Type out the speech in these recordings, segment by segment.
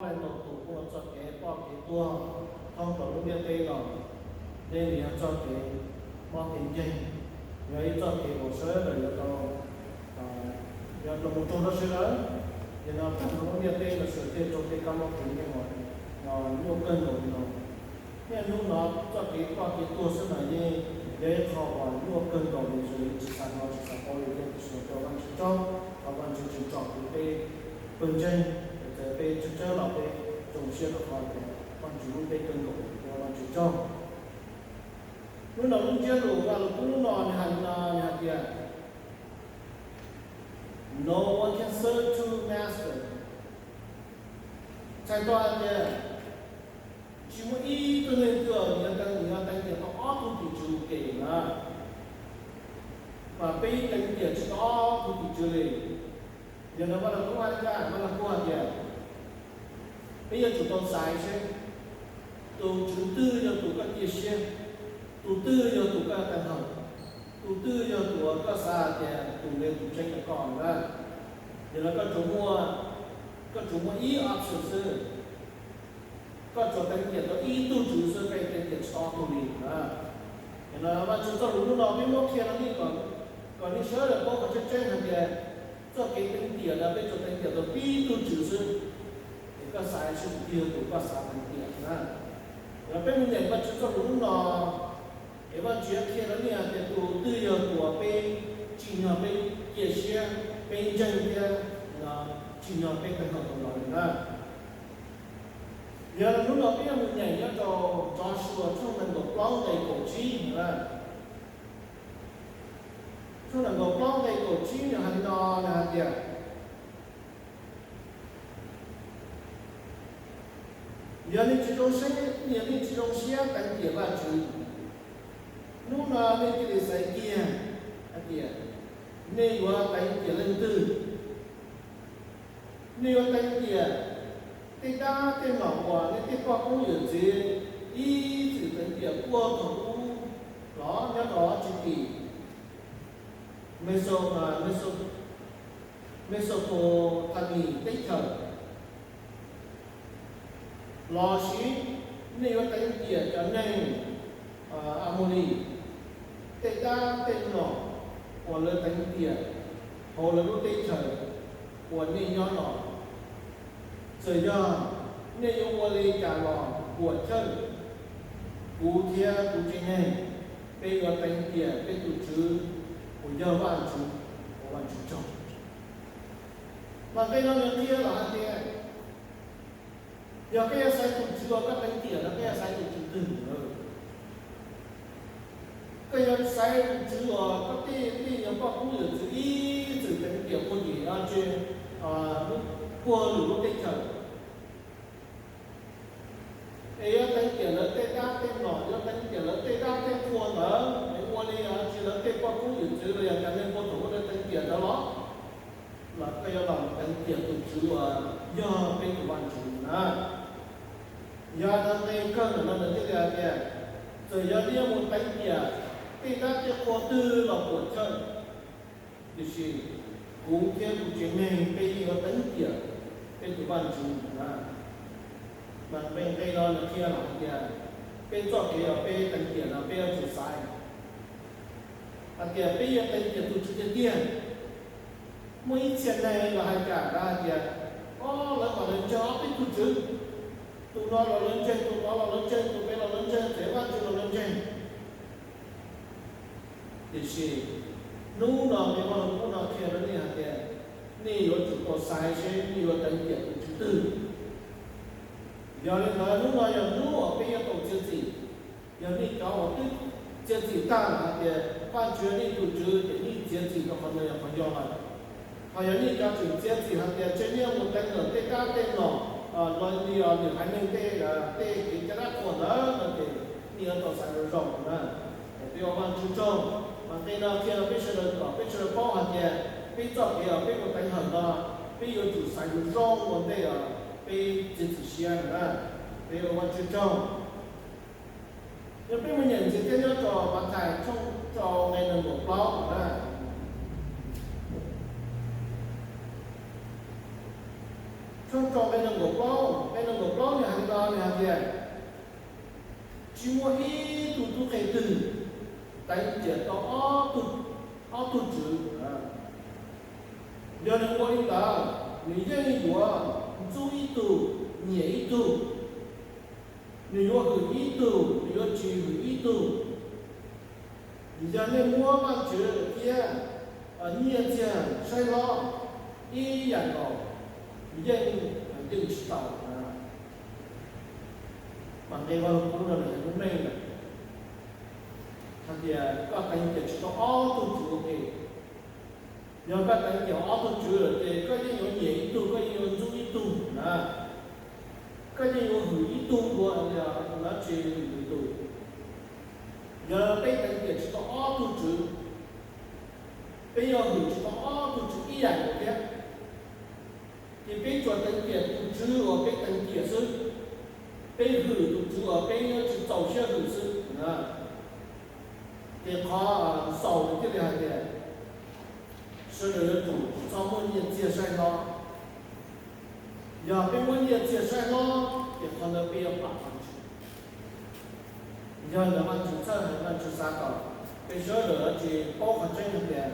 Leej twg tus muaj txoj kev ploj kev tuag thoob plaws lub ntiaj teb no, nej nws yog txoj kev mob kev nkeeg, yog ib txoj kev uas sawv daws yuav tau, yuav tau mus raug rau sawv daws. Yog no tag nrho lub ntiaj teb no sawv thiaj raug tej kab mob kev nkeeg uas nyuaj kawg nkaus li no. Niaj hnub no txoj kev ploj kev tuag xwb mas yeej yog ib qho uas nyuaj kawg nkaus li, zoo li tsis xav hnov tsis xav paub li thiab. Tiam sis ua Vajtswv tsaug, thov Vajtswv tsom kwm peb pawg ntseeg, txawm peb tsawg tsawg los peb zoo siab rau qhov tias Vajtswv hlub peb kawg nkaus, thov Vajtswv tsaug. Hnub no lub ntsiab lus Vaj Lug Kub no nws hais li no, nws hais tias, No one can serve two masters. Txhais tau hais tias tsis muaj ib tug neeg twg nws yuav teev tiam tau ob tug tim tswv ua ke na. Mas peb teev tiam tsis tau ob tug tim tswv li. Yog no Vaj Lug Kub hais li cas? Vaj Lug Kub hais tias peb yuav tsum tau xaiv seb tus tswv twg yog tus koj cia siab, tus twg yog tus koj teev hawm, tus twg yog tus uas koj xav hais tias tus ntawd tus tseeb rau koj na. Yog no koj tsuas muaj, koj tsuas muaj ib option xwb. Koj tsuas teev tiam tau ib tug tswv xwb, peb teev tiam tsis tau ob tug li na. Yog no Vajtswv txoj lus hnub no peb muab qhia rau nej kom, kom nej sawv daws paub kom tseeb tseeb hais tias txoj kev teev tiam no peb tsuas teev tiam tau tib tug tswv xwb. Es koj xaiv seb tus twg yog tus koj xav teev tiam na. Yog peb mus nyeem Vajtswv txoj lus hnub no, es Vajtswv qhia rau nej hais tias tus twg yog tus uas peb tsim nyog peb cia siab, peb ntseeg thiab tsim nyog peb teev hawm rau los li na. Yog hnub no peb yuav mus nyeem nyob rau Joshua tshooj nees nkaum plaub nqe kaum tsib na. Tshooj nees nkaum plaub nqe kaum tsib nws hais li no, nws hais tias, yog nej tsis zoo siab, yog nej tsis zoo siab teev tiam Vajtswv, hnub no nej cia li xaiv kiag hais tias nej yuav teev tiam leej twg. Nej yuav teev tiam tej dab tej nom uas nej tej poj koob yawm txwv ib txwm teev tiam puag thaum ub los nyob rau tsis tim Meso, Meso, Mesopotamia teb chaws, los sis nej yuav teev tiam cov neeg Amolis tej dab tej nom uas lawv teev tiam hauv lawv lub teb chaws uas nej nyob no. Txawm yog nej yuav ua li cas los puam chawj, kuv thiab kuv tsev neeg, peb yuav teev tiam peb tus Tswv uas yog Vajtswv, ua Vajtswv tsaug. Mas nqe no nws qhia los hais tias, yog koj yuav xaiv tus Tswv uas koj teev tiam no, koj yuav xaiv tus Tswv twg? Koj yuav xaiv tus Tswv uas koj tej, tej nyuag poj koob yawm txwv ib txwm teev tiam puag tim, puag lwm lub teb chaws, es yuav teev tiam lawv tej dab tej nom, yuav teev tiam lawv tej dab tej qhua ntawd, es ua li tsis lawv tej poj koob yawm txwv los yog cov neeg puag thaum ub lawv teev tiam ntawd los? Los koj yuav los teev tiam tus Tswv uas yog peb tus Vajtswv na? Yog no nqe kawg ntawm no nws thiaj li hais tias, txawm yog nej yuav mus teev tiam tej dab tej qhua twg los puam chawj, tiam sis kuv thiab kuv tsev neeg peb yuav teev tiam peb tus Vajtswv na. Mas nqe no nws qhia los hais tias peb txoj kev uas peb teev tiam no peb yuav tsum xaiv hais tias peb yuav teev tiam tus Tswv tiag tiag. Muaj ib txhia neeg los hais kam hais tias, o, lawv mas lawv ntseeg ob peb tug tswv, tus no los lawv ntseeg, tus no los lawv ntseeg, tus pem los lawv ntseeg, txawm Vajtswv los lawv ntseeg. Tiam sis hnub no nqe Vaj Lug Kub no qhia rau nej hais tias nej yuav tsum tau xaiv seb nej yuav teev tiam tus Tswv twg. Yog li ntawd hnub no yog hnub uas peb yuav tau txiav txim. Yog nej cov uas twb txiav txim tag hais tias Vajtswv yog nej tus Tswv ces nej txiav txim rau qhov ntawd yog qhov yog lawm. Ho yog nej cov tseem txiav txim hais tias ntshe nej yuav mus teev lawm tej dab tej nom los li lwm haiv neeg tej, tej kev cai dab qhuas ntawd no ces nej yuav tau xaiv zoo zoo na. Es peb ua Vajtswv tsaug, mas nqe no qhia rau peb sawv daws kom peb sawv daws paub hais tias peb txoj kev uas peb mus teev hawm no, peb yuav tsum xaiv zoo zoo ua ntej uas peb txiav txim siab na. Peb ua Vajtswv tsaug. Yog peb mus nyeem ntxiv thiab nyob rau Mathais tshooj rau nqe nees nkaum plaub na. Tshooj rau nqe nees nkaum plaub, tias tsis muaj ib tug tub qhe twg teev tiam tau ob tug, ob tug tswv. Yog nws ua li ntawd, nws yeej yuav ntxub ib tug, nyiam ib tug, nws yuav hwm ib tug, nws yuav tsis hwm ib tug. Yog nej muab Vajtswv thiab nyiaj txiag saib hlob ib yam nkaus, yeej, yeej tsis tau. Mas nqe Vaj Lug Kub no nws hais lub neej lawm, hais tias koj teev tiam tsis tau ob tug tswv ua ke. Yog koj teev tiam ob tug tswv lawm ces koj yeej yuav nyiam ib tug, koj yeej yuav ntxub ib tug na, koj yeej yuav hwm ib tug dua, dab tsi hwm ib tug. Yog peb teev tiam tsis tau ob tug tswv, peb yuav hwm tsis tau ob tug tswv ib yam nkaus thiab. Ces peb tsuas teev tiam tus tswv uas peb teev tiam xwb, peb hwm tus tswv uas peb yuav tsis txaus siab hwm xwb. Ces qhov xaus nws thiaj li hais tias sawv daws yuav tsum txhob muab nyiaj txiag saib hlob. Yog peb muab nyiaj txiag saib hlob ces qhov ntawd peb yuav plam Vajtswv. Yog ntawd Vajtswv txhawj heev, Vajtswv xav kom peb sawv daws tsis paub qhov tseeb hais tias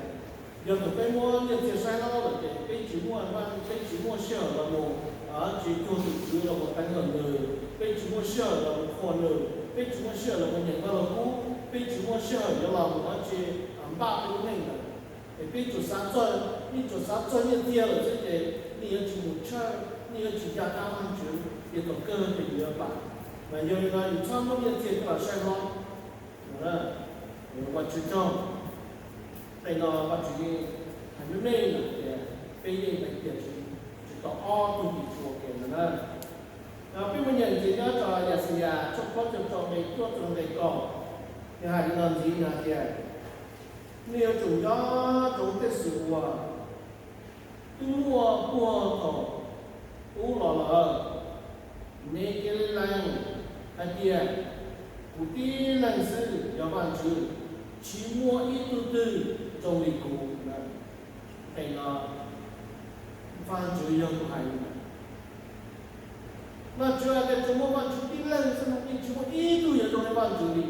yog thaum peb muab nyiaj txiag saib hlob lawm ces peb tsis muaj, peb tsis muaj sij hawm los mus tsis cuag tus tswv los mus teev nws, peb tsis muaj sij hawm los mus qhuas nws, peb tsis muaj sij hawm los mus nyeem Vaj Lug Kub, peb tsis muaj sij hawm yuav los mus dab tsi npaj peb lub neej lawm. Es peb tsuas xav txog, nej tsuas xav txog nyiaj txiag lawm xwb ces nej yuav tsis mus tshawj, nej yuav tsis nco qab Vajtswv, ces thaum kawg ces yus yuav plam. Mas yog li no yus txhob muab nyiaj txiag coj los saib hlob. Ua Vajtswv tsaug, qhov no Vajtswv hais lub neej lawm tias peb yeej teev tiam tsis tau ob tug tim tswv ua ke no na. Peb mus nyeem ntxiv nyob rau Yaxayas tshooj plaub caug rau nqe cuaj txog nqe kaum, nws hais li no ntxiv, nws hais tias nej yuav tsum nco ntsoov tej xwm uas twb muaj puag thaum ub los lawm. Nej cia li lees hais tias kuv tib leeg xwb yog Vajtswv, tsis muaj ib tug twg zoo li kuv. Nqe no Vajtswv yog tus hais li ntawd. Vajtswv hais tias tsuas muaj Vajtswv tib leeg xwb, yeej tsis muaj ib tug yuav zoo li Vajtswv li.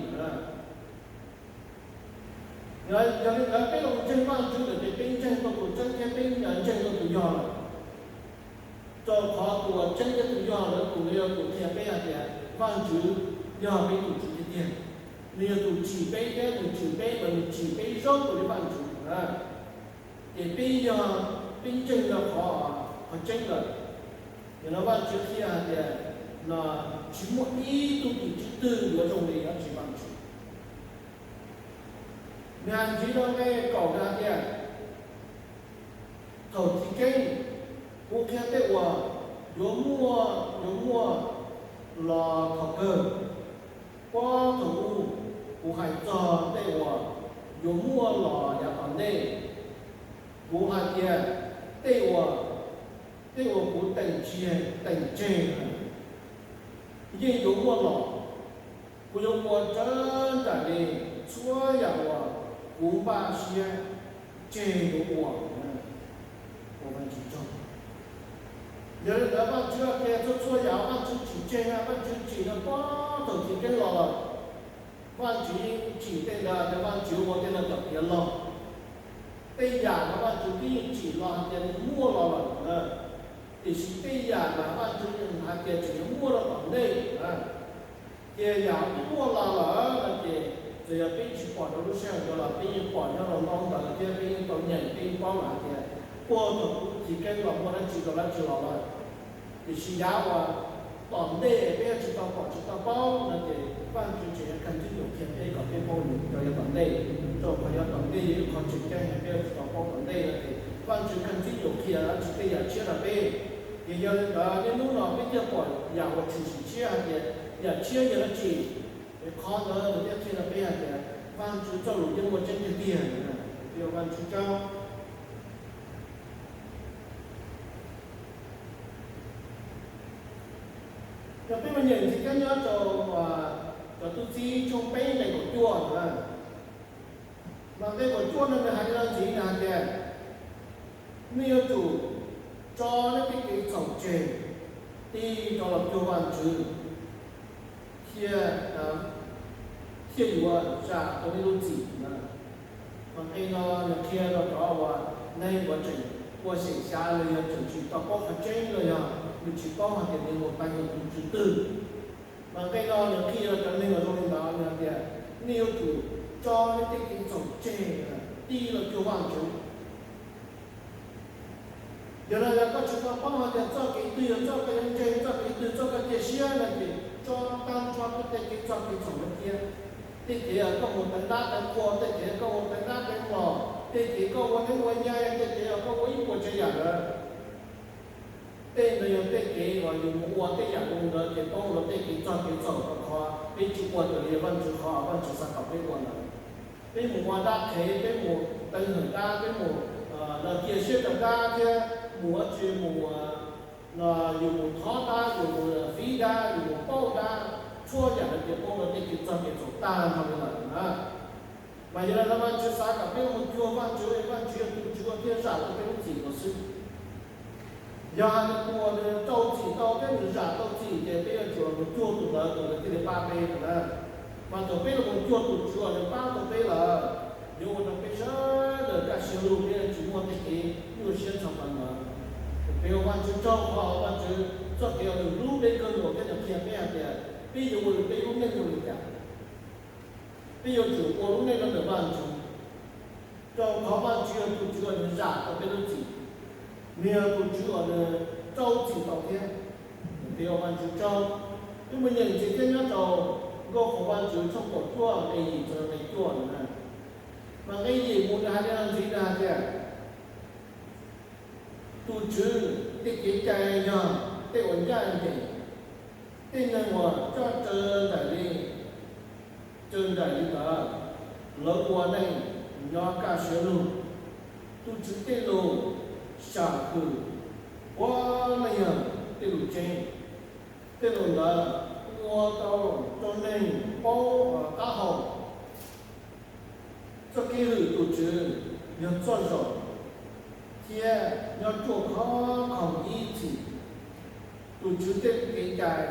Yog li ntawd peb los ntseeg Vajtswv lawm ces peb ntseeg tau tus tseeb thiab peb ntseeg tau tus yog lawm. Rau qhov tus uas tseeb thiab tus yog lawv tus no yog tus qhia peb hais tias Vajtswv yog peb tus Tswv tiag tiag. Nws yog tus tsim peb thiab nws tsim peb mas nws tsim peb zoo li Vajtswv na. Ces peb yog, peb ntseeg rau qhov, qhov tseeb lawm. Yog no Vajtswv qhia hais tias no tsis muaj ib tug tim tswv twg yuav zoo li dab tsi Vajtswv. Nws hais ntxiv rau nqe kaum nws hais tias thaum chiv keeb kuv qhia tej uas yuav muaj, yuav muaj los thaum kawg, puag thaum ub kuv hais txog tej uas yuav muaj los yav tom ntej. Kuv hais tias tej uas, tej uas kuv teem tseg, teem tseg yeej yuav muaj los. Kuv yuav ua raws nraim li txhua yam uas kuv npaj siab tseg yuav ua. Ua Vajtswv tsaug. Yog li ntawd Vajtswv qhia txhua txhua yam Vajtswv tsim tseg na, Vajtswv tsim no puag thaum chiv keeb los lawm. Vajtswv yeej tsim tej ntawd tias Vajtswv ua tej no kom tiav los. Tej yam no Vajtswv twb yeej tsim los hais tias nws muaj los lawm na, tiam sis tej yam mas Vajtswv hais tias tseem yuav muaj rau tom ntej na. Ces yam twb muaj los lawm no ces txawm yog peb tsis pom rau lub sij hawm no los peb yeej pom nyob rau ntaub ntawv thiab peb yeej tau nyeem peb yeej paub lawm hais tias puag thaum ub chiv keeb los muaj dab tsi rau dab tsi los lawm. Tiam sis yav uas tom ntej peb yuav tsis tau pom tsis tau paub no ces Vajtswv tseem yuav khav ntxwb nyuam qhuav qhia peb kom peb paub mus rau yav tom ntej, rau qhov yav tom ntej yog ib qho tseem ceeb heev peb yuav tsis tau paub tom ntej no ces Vajtswv khav ntxwb nyuam qhuav dab tsi tej yam tshiab rau peb. Ces yog li ntawd niaj hnub no peb thiaj pom yam uas tshwm sim tshiab hais tias yam tshiab yog dab tsi. Es qhov ntawd nws thiaj qhia rau peb hais tias Vajtswv txoj lus yeej muaj tseeb tiag tiag. Peb ua Vajtswv tsaug. Yog peb mus nyeem ntxiv thiab nyob rau cov tub txib tshooj peb nqe kaum cuaj na. Mas nqe kaum cuaj no nws hais li no ntxiv, nws hais tias nej yuav tsum tso nej tej kev txhaum tseg, tig rov los cuag Vajtswv, thiaj, thiaj yuav zam tau nej lub txim na. Mas nqe no nws qhia rau cov uas neeg uas tseem ua xyem xyav los yog tseem tsis tau paub qhov tseeb los yog nws tsis paub hais tias nws mus pab yog tus tswv twg. Mas nqe no nws qhia rau cov neeg uas zoo li ntawd nws hais tias nej yuav tsum tso nej tej kev txhaum tseg, tib los cuag Vajtswv. Yog no yog koj tsis tau paub hais tias txoj kev twg yog txoj koj yuav ntseeg, txoj kev twg txoj koj cia siab no ces tso tag nrho koj tej kev txoj kev txhaum no cia. Tej kev koj mus teev dab teev qhua, tej kev koj mus teev dab teev los, tej kev koj ua neeb ua yaig, tej kev koj ua ib puas tsav yam ntawd, tej ntawd yog tej kev uas yus mus ua tej yam zoo ntawd ces paub lawv tej kev txoj kev txhaum, rau qhov peb tsis ua raws li Vajtswv qhov Vajtswv xav kom peb ua ntawd. Peb mus ua dab qhev, peb mus teev hawm dab, peb mus cia siab rau dab thiab mus ua tsi mus, yus mus thov dab, yus mus fiv dab, yus mus pauj dab, txhua yam no ces paub lawv tej kev txoj kev txhaum tag nrho li lawm na. Mas yog li ntawd Vajtswv xav kom peb mus cuag Vajtswv, Vajtswv yog tus Tswv uas thiaj zam tau peb lub txim no xwb. Yog hais tias tus uas nws rau txim tau thiab nws zam tau txim ces peb yuav tsum los mus cuag tus ntawd, tus ntawd thiaj li pab peb no na. Mas thaum peb los mus cuag tus Tswv uas nws pab tau peb lawm, yuav ua rau peb sawv daws kaj siab lug, peb yuav tsis muaj tej kev nyuaj siab txog qhov ntawd. Peb ua Vajtswv tsaug qhov Vajtswv txoj kev uas nws hlub peb kawg nkaus thiab nws qhia peb hais tias peb yuav ua peb lub neej zoo li cas. Peb yuav tsum ua lub neej rau ntawm Vajtswv, rau qhov Vajtswv yog tus Tswv uas nws zam tau peb lub txim, nws yog tus Tswv uas nws rau txim tau thiab. Peb ua Vajtswv tsaug. Wb mus nyeem ntxiv thiab nyob rau Nkauj qhov Vajtswv tshooj kaum cuaj nqe yim txog nqe cuaj no na. Mas nqe yim mus nws hais li no ntxiv, nws hais tias tus Tswv tej kev cai yog tej uas ncaj ncees, tej neeg uas coj raws nraim li, raws nraim li ntawd, lawv ua neej nyob kaj siab lug. Tus Tswv tej lus sam hwm puav leej yog tej lus tseeb. Tej lus ntawd ua tau rau neeg paub qab hau. Txoj kev hwm tus Tswv yog txoj zaum thiab nyob ruaj khov kho ib txhis. Tus Tswv tej kev cai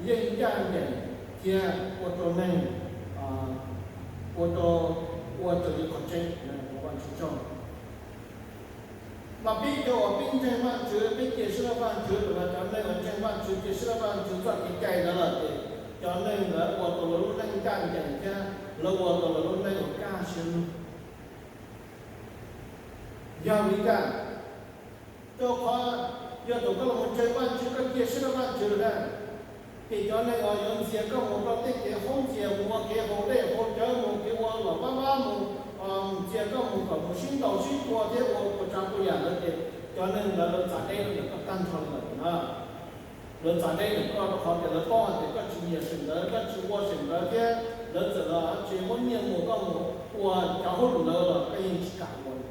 yeej ncaj ncees thiab ua rau neeg ua rau, ua raws li qhov tseeb. Mas peb cov uas peb ntseeg Vajtswv, peb cia siab rau Vajtswv, los cov neeg uas ntseeg Vajtswv cia siab rau Vajtswv txoj kev cai ntawd lawm ces cov neeg ntawd ua tau lawv lub neej ncaj ncees thiab lawv ua tau lawv lub neej uas kaj siab lug. Yog li cas? Rau qhov yog thaum koj los mus ntseeg Vajtswv, koj cia siab rau Vajtswv lawm na, ces cov neeg uas yuav ntxias koj mus rau tej kev haub ntxias, mus ua kev haus dej haus cawv, mus kev ua los vab vab mus, ntxias koj mus kom mus sib ntaus sib tua thiab ua puas tsav puas yam ntawd ces cov neeg ntawd lawv txav deb rau ntawm koj tag nrho li lawm na. Lawv txav deb ntawm koj rau qhov tias lawv paub hais tias koj tsis nyiam seem ntawd, koj tsis ua seem ntawd thiab lawv txawm los tsis muab nyiaj mus koj mus ua cov hauj lwm ntawd los koj yeej tsis kam ua li.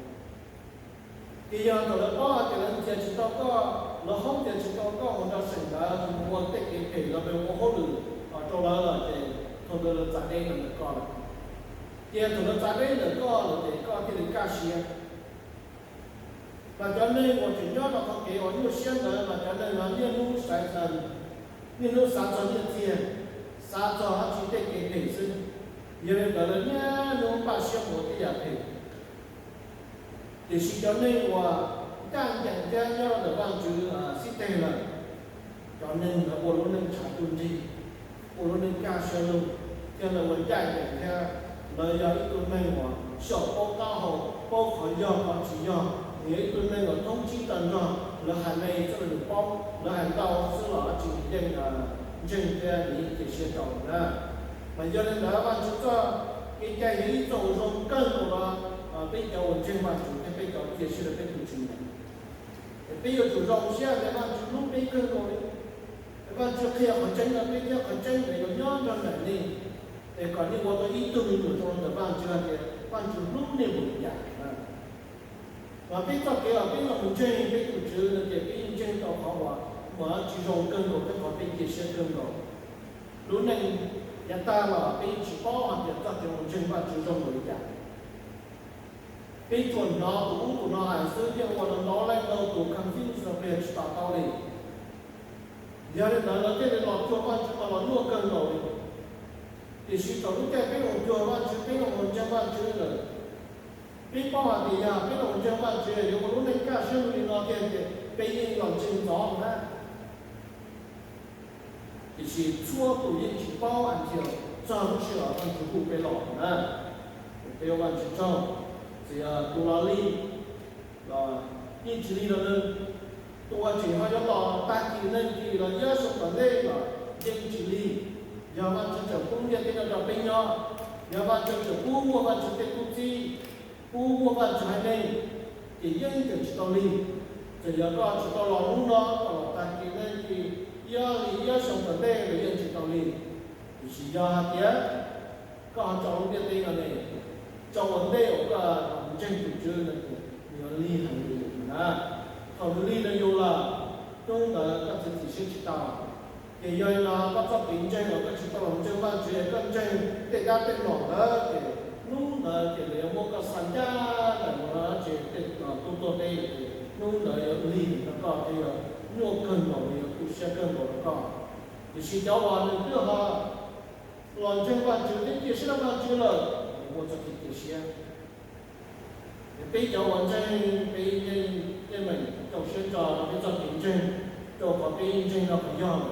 Ces yog thaum lawv paub hais tias lawv ntxias tsis tau koj, lawv haub ntxias tsis tau koj mus rau seem ntawd, mus ua tej kev phem los mus ua hauj lwm rau lawv lawm ces thaum ntawd lawv txav deb ntawm koj lawm. Ces thaum lawv txav deb ntawm koj lawm ces koj thiaj li kaj siab. Mas cov neeg uas tseem nyob rau qhov kev uas nyuaj siab ntawd mas cov neeg no niaj hnub xaiv, niaj hnub xav txog nyiaj txiag, xav txog dab tsi tej kev phem xwb. Yog li ntawd lawv niaj hnub npaj siab mus ua tej yam phem. Tiam sis cov neeg uas ncaj ncees thiab nyob rau ntawm Vajtswv xib teg lawm, cov neeg ntawd ua lub neej tshav ntuj nrig, ua lub neej kaj siab lug, thiab lawv ua ncaj ncees thiab lawv yog ib tug neeg uas xyaum paub qab hau, paub qhov yog qhov tsis yog, nws yog ib tug neeg uas thoob tsib tag nrho, lawv hais me xwb los nws paub, lawv hais ntau xwb los dab tsi nws yeej ntseeg thiab nws yeej cia siab rau na. Mas yog li ntawd Vajtswv txoj kev cai yog ib txoj uas zoo kawg nkaus rau peb cov uas ntseeg Vajtswv thiab peb cov cia siab rau peb tus Tswv ntawd. Peb yuav tsum zoo siab tias Vajtswv hlub peb kawg nkaus li. Vajtswv qhia qhov tseeb rau peb thiab qhov tseeb ntawd yuav nyob nrog nraim nej, es kom nej ua tau ib tug me nyuam zoo rau ntawm Vajtswv hais tias Vajtswv hlub nej npaum li cas. Mas peb txoj kev uas peb los mus ntseeg peb tus Tswv no ces peb yeej ntseeg tau qhov uas mas tsis zoo kawg nkaus thiab qhov peb cia siab kawg nkaus. Lub neej yav tag los peb yeej tsis paub hais tias txoj kev uas ntseeg Vajtswv zoo npaum li cas. Peb tsuas hnov tus ub tus no hais xwb, yeej ua rau ntau leej ntau tus confuse rau pliag tsis to taub li. Yog li ntawd lawv thiaj li los cuag Vajtswv mas los nyuaj kawg nkaus li. Tiam sis thaum lub caij peb los cuag Vajtswv, peb los ntseeg Vajtswv lawm, peb paub hais tias yog peb los ntseeg Vajtswv yuav ua lub neej kaj siab zoo li no tiag ces peb yeej los ntseeg ntxov na. Tiam sis txhua tus yeej tsis paub hais tias txog lub sij hawm Vajtswv hu peb los na. Peb ua Vajtswv tsaug, txawm yog tus los lig los yeej tsis lig rau nws, tus uas tseem ho yuav los tag kis neej kis los ib xyoos tom ntej los yeej tsis lig. Yog Vajtswv tseem pub ntiaj teb no rau peb nyob, yog Vajtswv tseem pub muaj Vajtswv tej tub txib, pub muaj Vajtswv haiv neeg, ces yeej tseem tsis tau lig. Txawm yog koj tsis tau los hnub no, koj los tag kis neej kis, ib ob hlis ib ob xyoos tom ntej los yeej tsis tau lig. Tiam sis yog hais tias koj ho tso lub ntiaj teb no ne, tso ua ntej uas koj ntseeg tus Tswv no ces nws yuav lig heev rau yus na. Thaum nws lig rau yus lawm, hnub ntawd koj txiav txim siab tsis tau. Ces yog li no koj txoj kev ntseeg uas koj tsis tau los ntseeg Vajtswv, koj ntseeg tej dab tej nom ntawd ces hnub ntawd ces lawv yuav muab koj xa ncaj nraim mus dab tsi, tej tub tuaj teb ces hnub ntawd yuav lig rau koj thiab yuav nyuaj kawg nkaus li, yuav tu siab kawg nkaus rau koj. Tiam sis cov uas nws twb ho los ntseeg Vajtswv thiab cia siab rau Vajtswv lawm, nws muaj txoj kev cia siab. Peb cov uas ntseeg, peb yeej yeej meem rau siab ntso rau peb txoj kev ntseeg, rau qhov peb ntseeg rau qhov yog,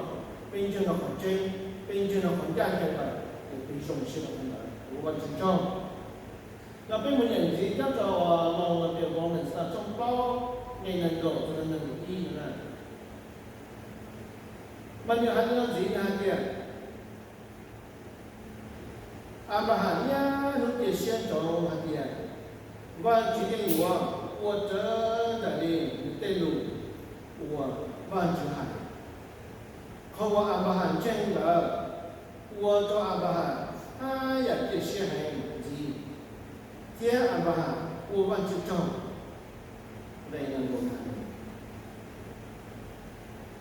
peb ntseeg rau qhov tseeb, peb ntseeg rau qhov ncaj ncees lawm, ces peb zoo siab rau qhov ntawd, ua Vajtswv tsaug. No peb mus nyeem ntxiv nyob rau Loos Los Piav Voos Nees Xas tshooj plaub nqe nees nkaum txog nees nkaum ib no na. Mas nws hais li no ntxiv, nws hais tias, Anplas Has niaj hnub cia siab ntsoov hais tias Vajtswv yeej yuav ua raws nraim li nws tej lus uas Vajtswv hais. Qhov uas Anplas Has ntseeg ntawd ua rau Anplas Has haj yam cia siab heev ntxiv, thiab Anplas Has ua Vajtswv tsaug.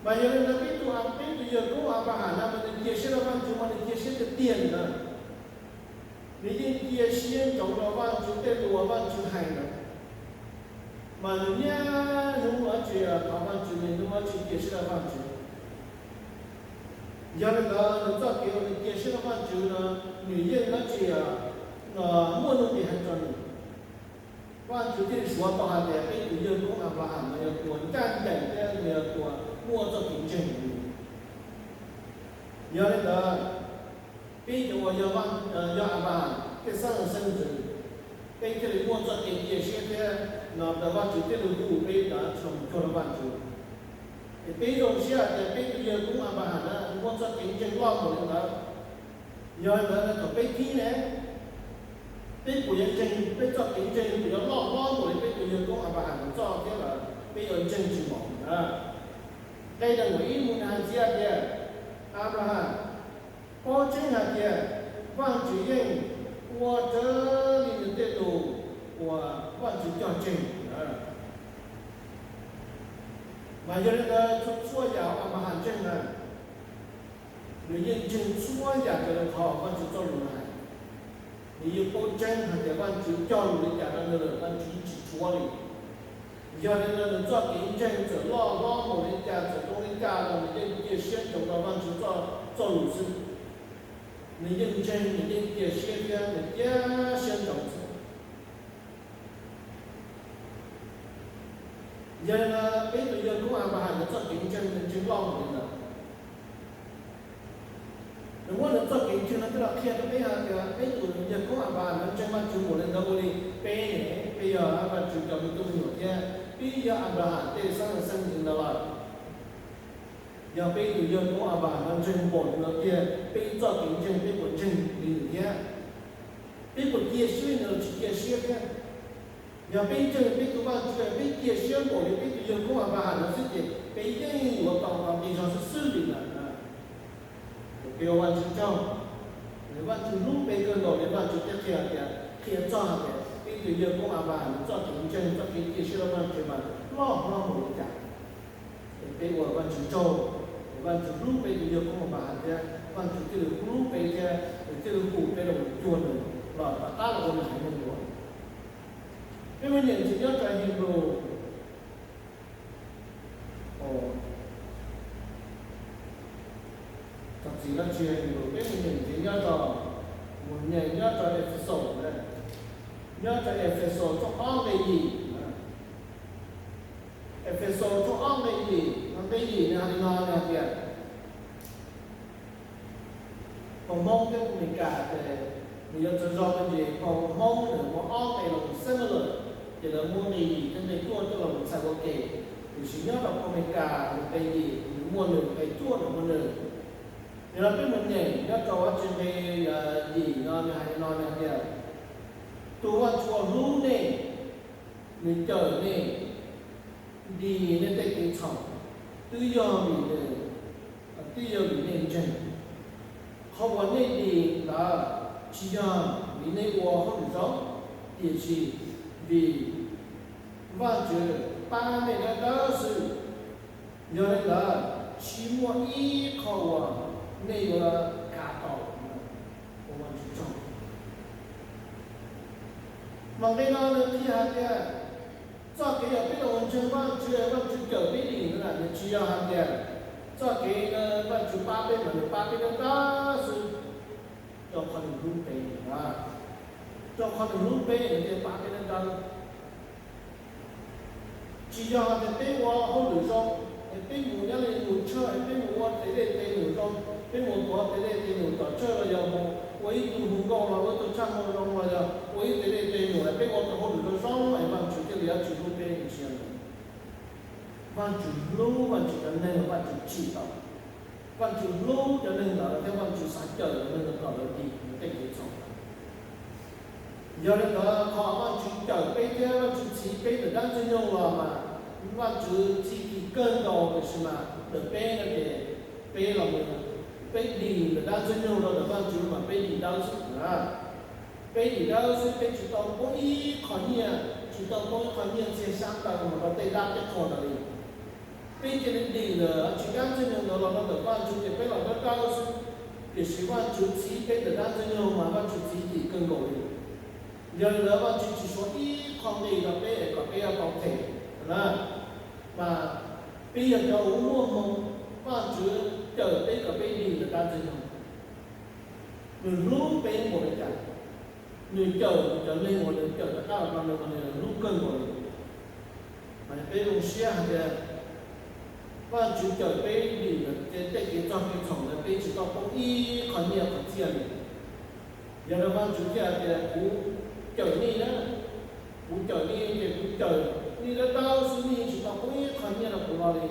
Mas yog li ntawd peb tus, peb tus yawg koob Anplas Has no mas nws cia siab rau Vajtswv mas nws cia siab tiag tiag li na. Nws yeej cia siab ntsoov rau Vajtswv tej lus uas Vajtswv hais ntawd, mas nws niaj hnub dab tsi thov Vajtswv, niaj hnub dab tsi cia siab rau Vajtswv. Yog li ntawd nws txoj kev uas nws cia siab rau Vajtswv no, nws yeej dab tsi muaj nuj nqis heev rau nws. Vajtswv thiaj li suav tau hais tias peb tus yawg koob Anplas Has no yog tus uas ncaj ncees thiab nws yog tus uas muaj txoj kev ntseeg. Yog li ntawd, peb cov uas yog Anplas Has tej xeeb xeeb ntxwv, peb thiaj li muaj txoj kev cia siab thiab no ntawd Vajtswv thiaj li hu peb rov mus cuag rau Vajtswv. Es peb zoo siab hais tias peb tus yawg koob Anplas Has na muaj txoj kev ntseeg loj npaum li ntawd. Yog li ntawd thaum peb thib ne, peb puas yuav ntseeg, peb txoj kev ntseeg puas yuav loj hlob npaum li peb tus yawg koob Anplas Has ntawd txoj thiab los peb yuav ntseeg tsis npaum na? Nqe nees nkaum ib mus nws hais ntxiv tias, Anplas Has paub tseeb hais tias Vajtswv yeej ua raws li nws tej lus uas Vajtswv cog tseg. Mas yog li ntawd txhua txhua yam Anplas Has ntseeg na, nws yeej ntseeg txhua yam raws li qhov Vajtswv txoj lus hais. Nws yeej paub tseeb hais tias Vajtswv cog lus li cas rau nws lawm Vajtswv yeej tsis tshuav li. Yog li ntawd nws txoj kev ntseeg txawm loj hlob npaum li cas, txawm zoo li cas los nws yeej cia siab ntsoov rau Vajtswv txoj lus xwb. Nws yeej ntseeg, nws yeej cia siab thiab nws cia siab ntsoov xwb. Yog li ntawd peb tus yawg koob Anplas Has nws txoj kev ntseeg nws ntseeg loj npaum li ntawd. Nws muab nws txoj kev ntseeg no coj los qhia rau peb hais tias peb tus yawg koob Anplas Has no ntseeg Vajtswv npaum li ntawd ua li peb ne, peb yog Vajtswv cov me tub me nyuam thiab peb yog Anplas Has tej xeeb xeeb ntxwv ntawd lawm. Yog peb tus yawg koob Anplas Has no ntseeg npaum li no tiag, peb txoj kev ntseeg peb puas ntseeg li nws thiab? Peb puas cia siab li nws los tsis cia siab thiab? Yog peb ntseeg peb tus Vajtswv, peb cia siab npaum li peb tus yawg koob Anplas Has no xwb ces peb yeej yuav tau nqi zog xwb xwb li lawm. Peb ua Vajtswv tsaug, Vajtswv hlub peb kawg nkaus li, Vajtswv thiaj qhia tias, qhia txog hais tias peb tus yawg koob Anplas Has nws txoj kev ntseeg, txoj kev cia siab rau Vajtswv mas loj hlob npaum li cas. Peb ua Vajtswv tsaug, Vajtswv hlub peb tus yawg koob Anplas Has thiab Vajtswv thiaj li hlub peb thiab nws thiaj li hu peb los cuag nws los rov qab los ua nws haiv neeg dua. Peb mus nyeem ntxiv nyob rau Hebrews, thov txim dab tsi, Hebrews peb mus nyeem ntxiv nyob rau Mus nyeem nyob rau Efexus, nyob rau Efexus tshooj ob nqe yim. Efexus tshooj ob nqe yim, nqe yim nws hais li no, nws hais tias, phau Hmoob thiab phau Amelikas ces nws yuav txawv zog, ces phau Hmoob nws muaj ob nqe los similar, ces lawv muab nqe yim thiab nqe cuaj coj los txhais ua ke. Tiam sis nyob rau phau Amelikas nws nqe yim nws muaj nws, nqe cuaj nws muaj nws. Yog li peb mus nyeem nyob rau ob tsi nqe yim no nws hais li no, nws hais tias, tus Vajtswv uas hlub nej, nws cawm nej dim nej tej kev txhaum, twb yog vim nws, twb yog vim nej ntseeg. Qhov uas nej dim ntawd tsis yog vim nej ua hauj lwm zoo, tiam sis vim Vajtswv pab nej dawb dawb xwb. Yog li ntawd tsis muaj ib qho uas nej yuav kav tau. Mas nqe no nws qhia hais tias txoj kev uas peb los ntseeg Vajtswv, Vajtswv cawm peb dim no na, nws tsis yog hais tias txoj kev Vajtswv pab peb mas nws pab peb dawb dawb xwb, rau qhov nws hlub peb, rau qhov nws hlub peb nws thiaj pab peb dawb dawb. Tsis yog hais tias peb ua hauj lwm zoo, es peb mus nyob li mus tshawj, es peb mus ua tes dej tes num zoo, peb mus tuav tes dej tes num tom tshawj los yog mus ua ib tug hu nkauj los ua ib tug tshaj moo zoo los yog ua ib tes dej tes num es peb ua tau hauj lwm zoo zoo es Vajtswv thiaj li yuav tsis hlub peb, tsis yog li. Vajtswv hlub Vajtswv cov neeg los Vajtswv tsim tau. Vajtswv hlub cov neeg ntawd thiab Vajtswv xav cawm cov neeg ntawd kom lawv dim lawv tej kev txhaum. Yog li ntawd qhov Vajtswv cawm peb thiab Vajtswv txhiv peb ntawm dab ntxwg nyoog los mas Vajtswv txhiv kim kawg nkaus, tiam sis mas ntawm peb no ces peb los, peb dim ntawm dab ntxwg nyoog los ntawm Vajtswv mas peb dim dawb xwb na. Peb dim dawb xwb, peb tsis tau poob ib qho nyiaj, tsis tau poob ib qho nyiaj txiag xyab ntawv mus rau tej dab tej qhua ntawd li. Peb cia li dim ntawm tsis dab ntxwg nyoog ntawd los rau ntawm Vajtswv ces peb los dawb dawb xwb. Tiam sis Vajtswv txhiv peb ntawm dab ntxwg nyoog mas Vajtswv txhiv kim kawg nkaus li. Yog li ntawd Vajtswv tsis suav ib qho nqi rau peb es kom peb yuav tau them na. Mas peb yog cov uas muaj hmoo, Vajtswv cawm peb kom peb dim ntawm dab ntxwg nyoog. Nws hlub peb npaum li cas, nws cawm nws cov neeg uas nws cawm rov qab los rau nws mas nws hlub kawg nkaus li. Mas peb zoo siab hais tias Vajtswv cawm peb dim tej kev txog kev txhaum ntawd peb tsis tau poob ib qho nyiaj qhov txiaj li. Yog li Vajtswv thiaj hais tias kuv cawm nej na, kuv cawm nej ces kuv cawm nej dawb dawb xwb, nej tsis tau poob ib qho nyiaj rau kuv los li.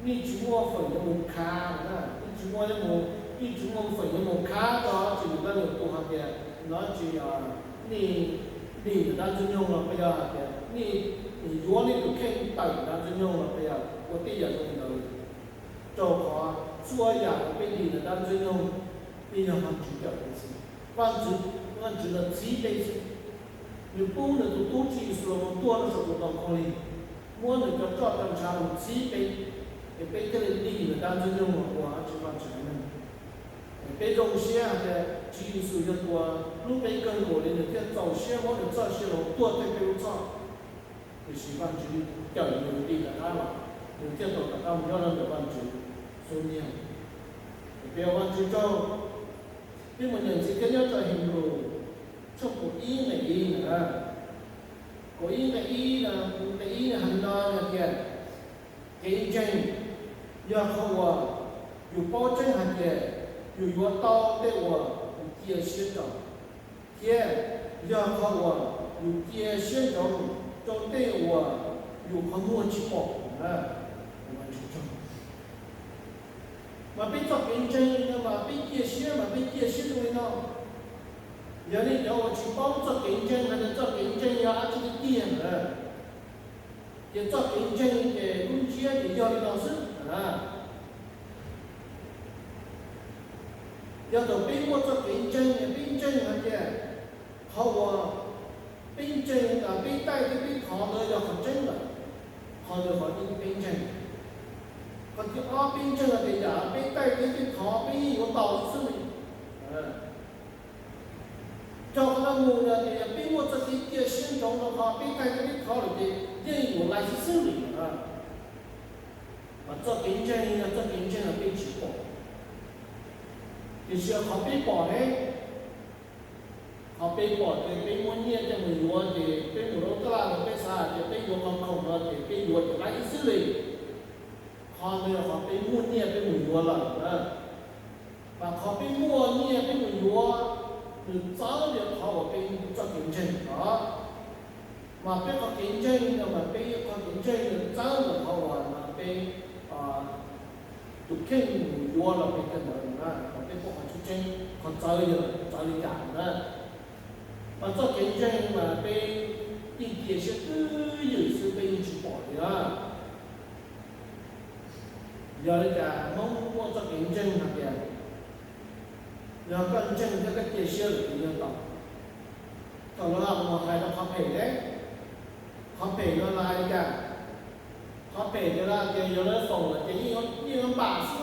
Nej tsis muaj feem yuav mus khav, nej tsis muaj, nej tsis muaj feem yuav mus khav rau tsis mus dab num tus hais tias no tsis, nej dim ntawm dab ntxwg nyoog los puas yog hais tias nej yuav nej tus kheej tawm ntawm dab ntxwg nyoog los puas yog ua tej yam zoo li ntawd. Rau qhov txhua yam uas peb dim ntawm dab ntxwg nyoog, peb yog Vajtswv cawm peb xwb. Vajtswv, Vajtswv los txhiv peb xwb. Nws pub nws tus tub Tswv Yexus los mus tuag rau saum tus ntoo khaub lig, muab nws cov roj cov ntshav los txhiv peb, es peb thiaj li dim ntawm dab ntxwg nyoog los ua tsis Vajtswv haiv neeg. Es peb zoo siab hais tias Tswv Yexus yog tus uas hlub peb kawg nkaus li, nws thiaj txaus siab muab nws txoj sia los tuag thawj peb lub txhoj. Tiam sis Vajtswv cawm nws dim rov qab los, nws thiaj tau rov qab mus nyob rau ntawm Vajtswv xub ntiag. Peb ua Vajtswv tsaug. Peb mus nyeem ntxiv thiab nyob rau Henplais tshooj kaum ib nqe ib na. Kaum ib nqe ib no, nqe ib no hais li no hais tias, kev ntseeg yog qhov uas yus paub tseeb hais tias yus yuav tau tej uas yus cia siab rau, thiab yog qhov uas yus cia siab ntsoov rau tej uas yus qhov muag tsis pom. Mas peb txoj kev ntseeg no mas peb cia siab, mas peb cia siab zoo li no. Yog nej cov uas tsis paub txoj kev ntseeg hais tias txoj kev ntseeg yog dab tsi tiag tiag na, ces txoj kev ntseeg ces lub ntsiab ces yog li no xwb. Yog thaum peb muaj txoj kev ntseeg, peb ntseeg hais tias qhov uas peb ntseeg, peb taij thiab peb thov ntawd yog qhov tseeb lawm, qhov ntawd qhov ib peb ntseeg. Qhov thib ob peb ntseeg hais tias yam peb taij thiab peb thov peb yeej yuav tau xwb li. Cog qhov no mus no ces yog peb muaj txoj kev cia siab ntsoov rau qhov peb taij thiab peb thov lawm ces yeej yuav lais xwb xwb li. Mas txoj kev ntseeg yog txoj kev ntseeg uas peb tsis pom, tiam sis qhov peb pom ne, Qhov peb pom ces peb muaj nyiaj coj mus yuav ces peb mus rau taj laj los peb xav tias peb yuav qhov khoom no ces peb yuav ces laib xwb li. Qhov ntawd yog qhov peb muaj nyiaj peb mus yuav lawm na. Mas qhov peb muaj nyiaj peb mus yuav, nws txawv li qhov uas peb txoj kev ntseeg os. Mas peb qhov kev ntseeg no mas peb qhov kev ntseeg nws txawv li qhov uas peb tus kheej mus yuav los peb kawg ntawd na. Mas peb pom qhov tseeb tseeb qhov txawv yog txawv li cas na. Mas txoj kev ntseeg mas peb yeej cia siab twj ywm xwb peb yeej tsis pom li na. Yog li cas Hmoob muaj txoj kev ntseeg hais tias yog koj ntseeg thiab koj cia siab lawm ces yeej tau. Thaum lawv mus hais rau qhov phem ne, qhov phem no lawv hais li cas? Qhov phem ces lawv hais tias yog lawv foom lawm ces yeej yuav npam xwb,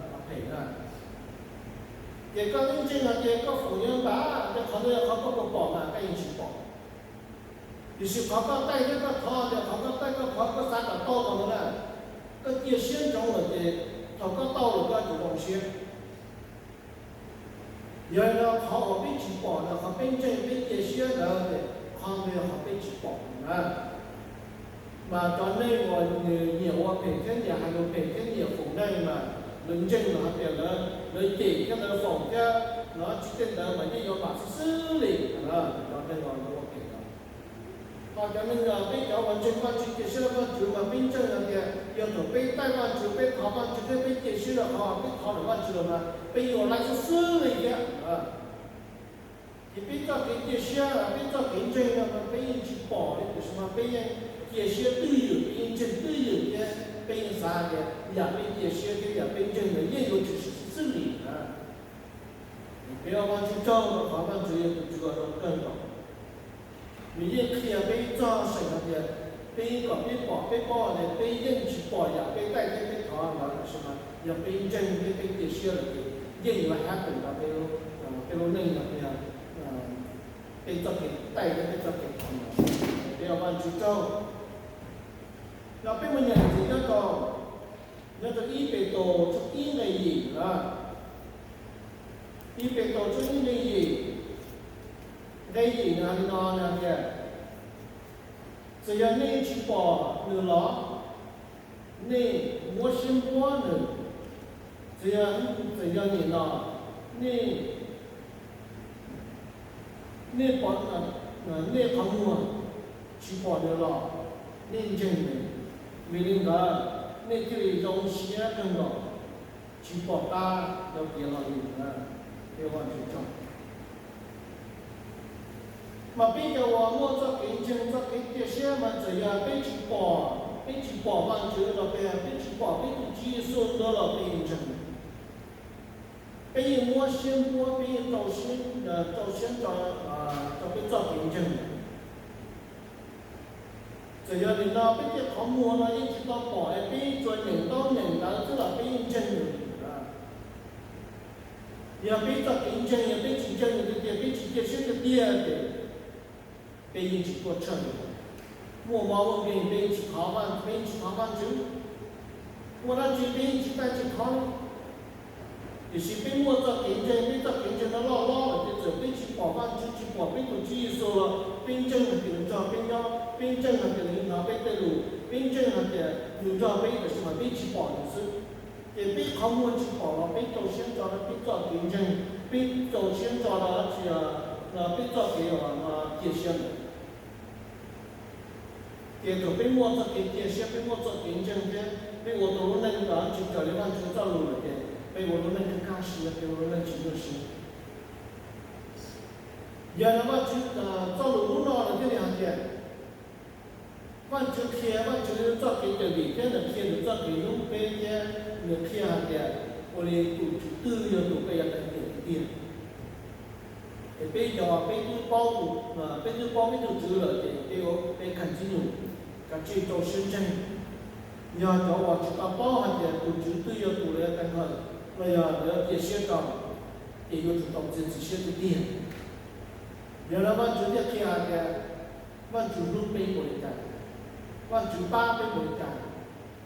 qhov phem na. Ces koj twb ntseeg hais tias koj foom yuav npam, ces qhov ntawd yog qhov koj puas pom mas koj yeej tsis pom. Tiam sis qhov koj taij thiab koj thov, tias qhov koj taij koj thov koj xav kom tau ntawd na, koj cia siab ntsoov lawm ces thaum koj tau lawm koj yuav tsum zoo siab. Yog li no qhov uas peb tsis pom ntawd, qhov peb ntseeg peb cia siab ntawd ces qhov ntawd yog qhov peb tsis pom na. Mas cov neeg uas nws nyiam ua phem thiab nyiam hais lus phem thiab nyiam foom neeg mas lawv ntseeg los hais tias lawv cem thiab lawv foom thiab no tsis tej ntawd mas yeej yuav npam xwb xwb li. Cov neeg uas lawv ua phem no, ho cov neeg uas peb cov uas ntseeg Vajtswv cia siab rau Vajtswv mas peb ntseeg hais tias yog thaum peb taij Vajtswv peb thov Vajtswv thiab peb cia siab rau qhov peb thov ntawm Vajtswv los mas peb yuav laib xwb xwb li thiab. Ces peb txoj kev cia siab, peb txoj kev ntseeg no mas peb yeej tsis pom li, tiam sis mas peb yeej cia siab twj ywm, peb yeej ntseeg twj ywm thiab peb yeej xav hais tias yam peb cia siab thiab yam peb ntseeg ntawd yeej yuav tshwm sim xwb xwb li na. Peb ua Vajtswv tsaug rau qhov Vajtswv yog tus Tswv uas zoo kawg nkaus. Nws yeej qhia peb txog seem hais tias peb kom peb pom peb paub tias peb yeej tsis pom yam peb taij thiab peb thov ntawd, tiam sis mas yog peb ntseeg thiab peb cia siab lawm ces yeej yuav happen rau peb lub neej no, peb txoj kev taij thiab peb txoj kev thov ntawd. Peb ua Vajtswv tsaug. Yog peb mus nyeem ntxiv nyob rau, nyob rau ib Petus tshooj ib nqe yim na. Ib Petus tshooj ib nqe yim, nqe yim nws hais li no, nws hais tias, txawm yog nej tsis pom nws los nej muab siab npuab nws, txawm yog, txawm yog nim no nej, nej pom, nej qhov muag tsis pom nws los nej ntseeg nws, vim li ntawd nej thiaj li zoo siab kawg nkaus, tsis pom qab yuav tiav los li. Peb ua Vajtswv tsaug. Mas peb cov uas muaj txoj kev ntseeg txoj kev cia siab mas txawm yog peb tsis pom, peb tsis pom Vajtswv los peb, peb tsis pom peb tus Tswv Yexus ntawd los peb ntseeg. Peb yeej muab siab npuab, peb yeej rau siab, rau siab ntso rau peb txoj kev ntseeg. Txawm yog nim no peb tej qhov muag no yeej tsis tau pom es peb tsuas nyeem ntaub nyeem ntawv xwb los peb yeej ntseeg nws. Yog peb txoj kev ntseeg yog peb tsis ntseeg nws tiag tiag, peb tsis cia siab tiag tiag ces peb yeej tsis tuaj tshawj. Muaj mob muaj nkeeg peb yeej tsis thov, peb yeej tsis thov Vajtswv. Muaj dab tsi peb yeej tsis taij tsis thov li. Tiam sis peb muaj txoj kev ntseeg, peb txoj kev ntseeg no loj hlob lawm ces txawm peb tsis pom Vajtswv, tsis pom peb tus Tswv Yexus los peb ntseeg hais tias nws nrog peb nyob, peb ntseeg hais tias nws hnov peb tej lus, peb ntseeg hais tias nws nrog peb, tiam sis mas peb tsis pom nws xwb. Ces peb qhov muag tsis pom los peb rau siab ntso rau peb txoj kev ntseeg, peb rau siab ntso rau dab tsi, peb txoj kev cia siab ntawd. Ces thaum peb muaj txoj kev cia siab, peb muaj txoj kev ntseeg thiab peb ua tau lub neej ntawd tsis raws li Vajtswv txoj lus lawm ces peb ua lub neej kaj kaj siab, peb ua lub neej tsis nyuaj siab. Yog li Vajtswv txoj lus hnub no nws thiaj li hais tias, Vajtswv qhia Vajtswv txoj kev cawm dim thiab nws qhia nws txoj kev hlub peb thiab nws qhia hais tias ua li tus Tswv twg yog tus peb yuav teev tiam tiag tiag. Es peb cov peb twb paub, peb twb paub peb tus Tswv lawm ces peb, peb continue kav tsij rau siab ntseeg. Yog cov uas tsis tau paub hais tias tus Tswv twg yog tus lawv teev hawm los yog lawv cia siab rau, ces yuav tsum tau txiav txim siab tiag tiag. Yog li Vajtswv thiaj qhia hais tias Vajtswv hlub peb npaum li cas, Vajtswv pab peb npaum li cas,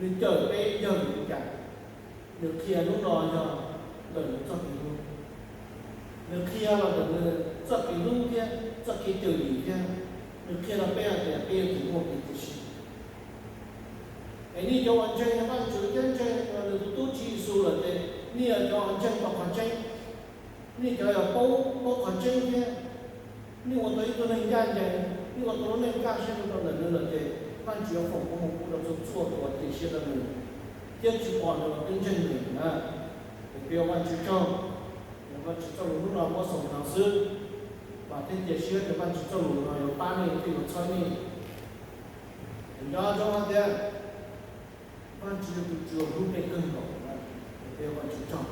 nws cawm peb yog npaum li cas, nws qhia hnub no yog ntawm nws txoj kev hlub. Nws qhia los ntawm nws txoj kev hlub thiab txoj kev cawm dim thiab. Nws qhia rau peb hais tias peb yuav tsum muaj kev cia siab. Es nej cov uas ntseeg Vajtswv thiab ntseeg nws tus tub Tswv Yexus lawm ces nej yog cov uas ntseeg tau qhov tseeb. Nej cov uas paub, paub qhov tseeb thiab nej ua tau ib tug neeg ncaj ncees, nej ua tau lub neej kaj siab rau ntawm nws lawm ces Vajtswv yuav foom koob hmoov pub rau txhua txhua tus uas cia siab rau nws thiab tsis pom nws los twb ntseeg nws na. Es peb ua Vajtswv tsaug, Vajtswv txoj lus hnub no muab xaus li no xwb. Vam thiab cia siab tias Vajtswv txoj lus no yuav pab nej thiab yuav txhawb nej. Nco ntsoov hais tias Vajtswv yog tus Tswv uas hlub nej kawg nkaus. Peb ua Vajtswv tsaug.